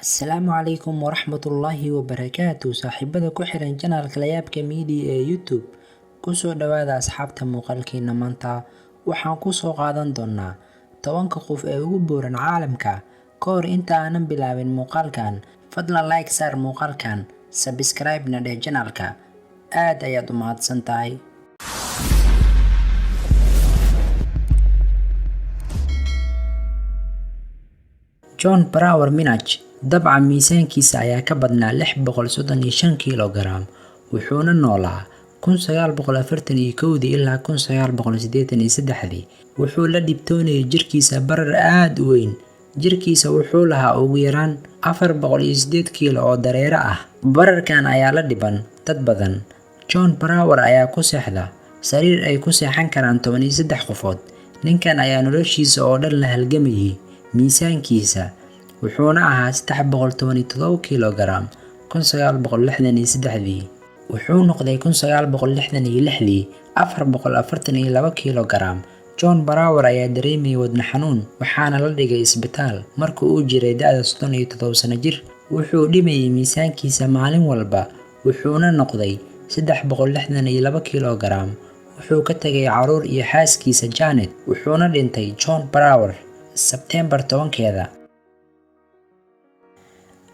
Asalaamu calaykum waraxmatullaahi wabarakaatu. Saaxiibada ku xiran channelka Layaabka Media ee YouTube, kusoo dhawaada asxaabta. Muuqaalkeena maanta waxaan kusoo qaadan doonaa 10-ka qof ee ugu buuran caalamka. Ka hor inta aanan bilaabin muuqaalkan, fadlan like saar muuqaalkan, subscribe na dheh channelka. Aad ayaad u mahadsan tahay. Jon Brower Minaj dabcan miisaankiisa ayaa ka badnaa 635 kiilogaraam, wuxuuna noolaa 1941 ilaa 1983. Wuxuu la dhibtoonayay jirkiisa barar aad u weyn. Jirkiisa wuxuu lahaa ugu yaraan 408 kiilo oo dareere ah. Bararkan ayaa la dhiban dad badan. Jon Brower ayaa ku seexda sariir ay ku seexan karaan 13 qofood. Ninkan ayaa noloshiisa oo dhan la halgamayay miisaankiisa, wuxuuna ahaa 317 kiilogaraam 1963. Wuxuu noqday 1966 442 kiilogaraam. Jon Brower ayaa dareemayay wadne xanuun, waxaana la dhigay isbitaal marka uu jiray da'da 37 sano jir. Wuxuu dhimayay miisaankiisa maalin walba, wuxuuna noqday 362 kiilogaraam. Wuxuu ka tagay caruur iyo xaaskiisa Janet, wuxuuna dhintay Jon Brower Sebtembar 10-keeda.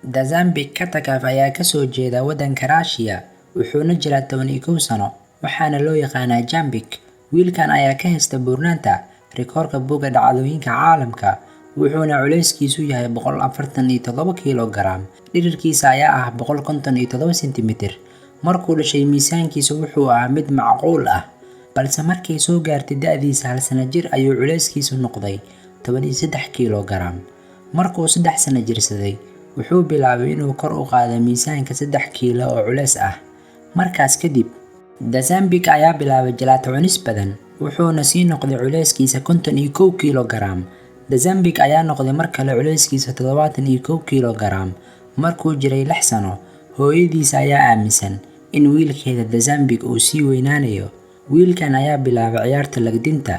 Dzhambik Khatokhov ayaa kasoo jeeda wadanka Russia, wuxuuna jiraa 11 sano, waxaana loo yaqaanaa Jambik. Wiilkan ayaa ka haysta buurnaanta rikoorka buugga dhacdooyinka caalamka, wuxuuna culeyskiisu yahay 147 kiilogaraam. Dhererkiisa ayaa ah 157 sentimitir. Markuu dhashay miisaankiisu wuxuu ahaa mid macquul ah, balse markay soo gaartay da'diisa 1 sano jir ayuu culeyskiisu noqday 13 kiilogaraam. Markuu 3 sano jirsaday, wuxuu bilaabay inuu kor u qaado miisaanka 3 kiilo oo culeys ah. Markaas kadib, Dzhambik ayaa bilaabay jalaato cunis badan, wuxuuna sii noqday culeyskiisa 51 kiilogaraam. Dzhambik ayaa noqday mar kale culeyskiisa 71 kiilogaraam markuu jiray 6 sano. Hooyadiis ayaa aaminsan in wiilkeeda Dzhambik uu sii weynaanayo. Wiilkan ayaa bilaabay ciyaarta lagdinta.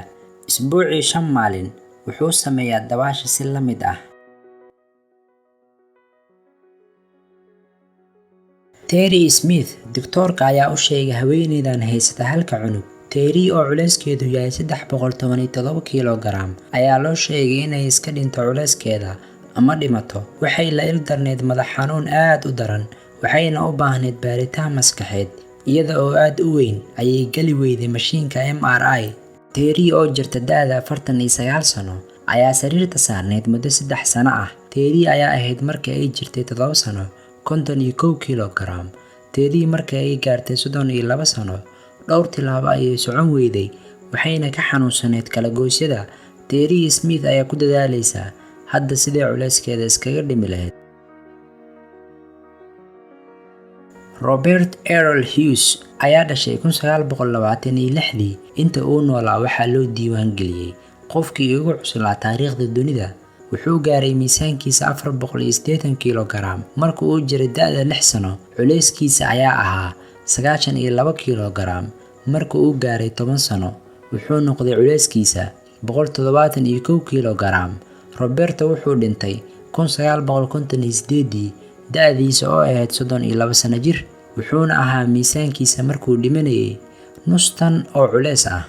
Isbuucii 5 maalin wuxuu sameeyaa dabaasha si la mid ah. Terry Smith, doctoorka ayaa u sheegay haweeneydan haysata halka cunug. Terry oo culeyskeedu yahay 317 kiilogaraam ayaa loo sheegay inay iska dhinto culeyskeeda ama dhimato. Waxay la ildarneyd madax xanuun aad u daran, waxayna u baahneyd baaritaan maskaxeed. Iyada oo aad u weyn ayay geli weyday mashiinka MRI. Terry oo jirta da'da 49 sano ayaa sariirta saarneyd muddo 3 sano ah. Terry ayaa ahayd markii ay jirtay 7 sano 51 kiilogaraam. Terry markii ay gaartay 32 sano, dhowr tilaabo ayay socon weyday, waxayna ka xanuunsaneyd kala-goysyada. Terry Smith ayaa ku dadaalaysa hadda sidii culeyskeeda iskaga dhimi lahayd. Robert Errol Hughes ayaa dhashay 1926. Inta uu noolaa waxaa loo diiwaan geliyay qofkii ugu cuslaa taariikhda dunida. Wuxuu gaaray miisaankiisa 480 kiilogaraam marka uu jiray da'da 6 sano. Culeyskiisa ayaa ahaa 92 kiilogaraam marka uu gaaray 10 sano. Wuxuu noqday culeyskiisa 171 kiilogaraam. Roberto wuxuu dhintay 1958 da'diisa oo ahayd 32 sano jir, wuxuuna ahaa miisaankiisa markuu dhimanayay nus tan oo culeys ah.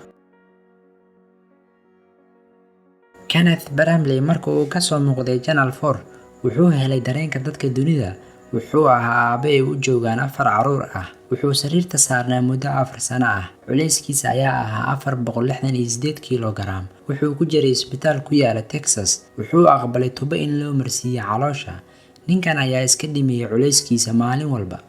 Kenneth Bramley marka uu ka soo muuqday Channel 4, wuxuu helay dareenka dadka dunida. Wuxuu ahaa aabe ay u joogaan 4 caruur ah. Wuxuu sariirta saarnaa muddo 4 sano ah. Culeyskiisa ayaa ahaa 468 kiilogaraam. Wuxuu ku jiray isbitaal ku yaala Texas. Wuxuu aqbalay tubo in loo marsiiyo caloosha. Ninkan ayaa iska dhimayay culeyskiisa maalin walba.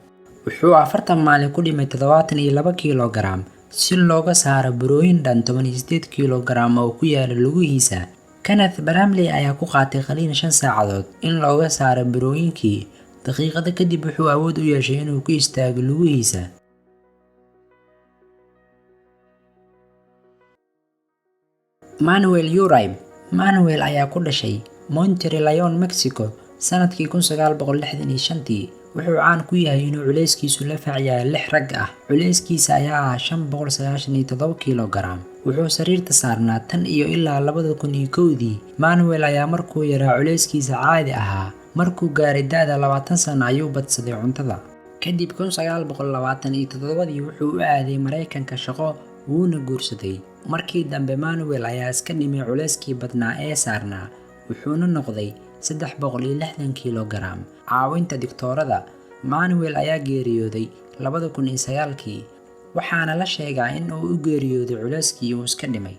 Wuxuu 40 maalin ku dhimay 72 kiilogaraam si looga saaro burooyin dhan 18 kiilogaraam oo ku yaala lugihiisa. Kenneth Bramley ayaa ku qaatay qaliin 5 saacadood in looga saaro burooyinkii. Daqiiqado kadib wuxuu awood u yeeshay inuu ku istaago lugihiisa. Manuel Uribe. Manuel ayaa ku dhashay Monterrey Leon, Mexico sanadkii 1965. Wuxuu caan ku yahay inuu culeyskiisu la fac yahay 6 rag ah. Culeyskiisa ayaa ahaa 597 kiilogaraam. Wuxuu sariirta saarnaa tan iyo ilaa 2001-dii. Manuel ayaa markuu yaraa culeyskiisa caadi ahaa. Markuu gaaray da'da 20 sano ayuu badsaday cuntada. Kadib 1927dii wuxuu u aaday Maraykanka shaqo, wuuna guursaday. Markii dambe Manuel ayaa iska dhimay culeyskii badnaa ee saarnaa, wuxuuna noqday 360 kiilogaraam. Caawinta digtoorada, Manuel ayaa geeriyooday 2009kii, waxaana la sheegaa in uu u geeriyooday culeyskii uu iska dhimay.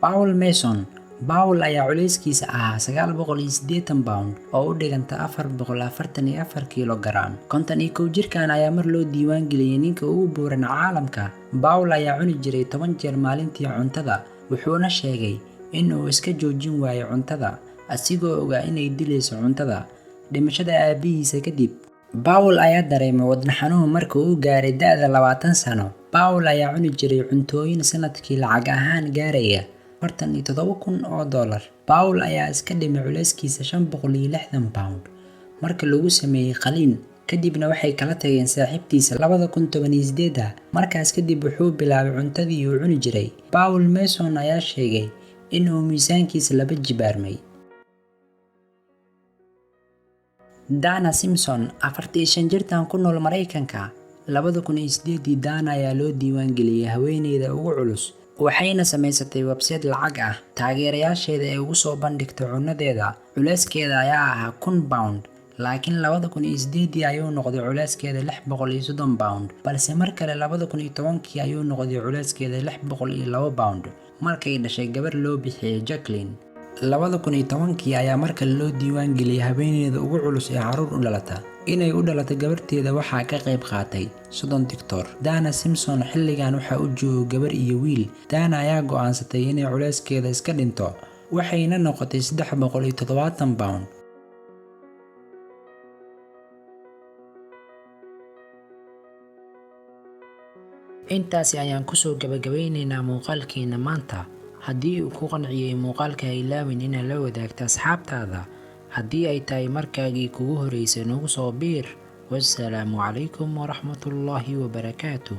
Paul Mason. Paul ayaa culeyskiisa ahaa 980 pound oo u dhiganta 444 kiilogaraam. 51 jirkan ayaa mar loo diiwaan geliyay ninka ugu buuran caalamka. Paul ayaa cuni jiray 10 jeer maalintii cuntada, wuxuuna sheegay in uu iska joojin waayo cuntada, asigoo ogaa inay dilayso cuntada. Dhimashada aabihiisa kadib, Paul ayaa dareemay wadne xanuun markii uu gaaray da'da 20 sano. Paul ayaa cuni jiray cuntooyin sanadkii lacag ahaan gaaraya $47,000. Paul ayaa iska dhimay culeyskiisa 560 pound marka lagu sameeyay qaliin, kadibna waxay kala tageen saaxiibtiisa 2018. Markaas kadib wuxuu bilaabay cuntadii uu cuni jiray. Paul Mason ayaa sheegay in uu miisaankiisa laba jibaarmay. Dana Simpson, 45 jirtan ku nool Maraykanka, 2008dii Dana ayaa loo diiwaan geliyay haweeneyda ugu culus, waxayna samaysatay website lacag ah taageerayaasheeda ay ugu soo bandhigto cunadeeda. Culeyskeeda ayaa ahaa 1000 pound, laakiin 2008dii ayuu noqday culeyskeeda 630 pound, balse mar kale 2010kii ayuu noqday culeyskeeda 602 pound markay dhashay gabar loo bixiyay Jacqueline. 2010kii ayaa mar kale loo diiwaan geliyay haweeneyda ugu culus ee carruur u dhalata. Inay u dhalato gabarteeda waxaa ka qayb qaatay 30 digtoor. Dana Simpson xilligan waxaa u joogo gabar iyo wiil. Dana ayaa go'aansatay inay culeyskeeda iska dhinto, waxayna noqotay 370 pound. Intaasi ayaan kusoo gabagabeynaynaa muuqaalkeena maanta. Haddii uu ku qanciyay muuqaalka, ha ilaawin inaad la wadaagto asxaabtaada. Haddii ay tahay markaagii kugu horeysay, nagu soo biir. Wassalaamu calaykum waraxmatullaahi wabarakaatuh.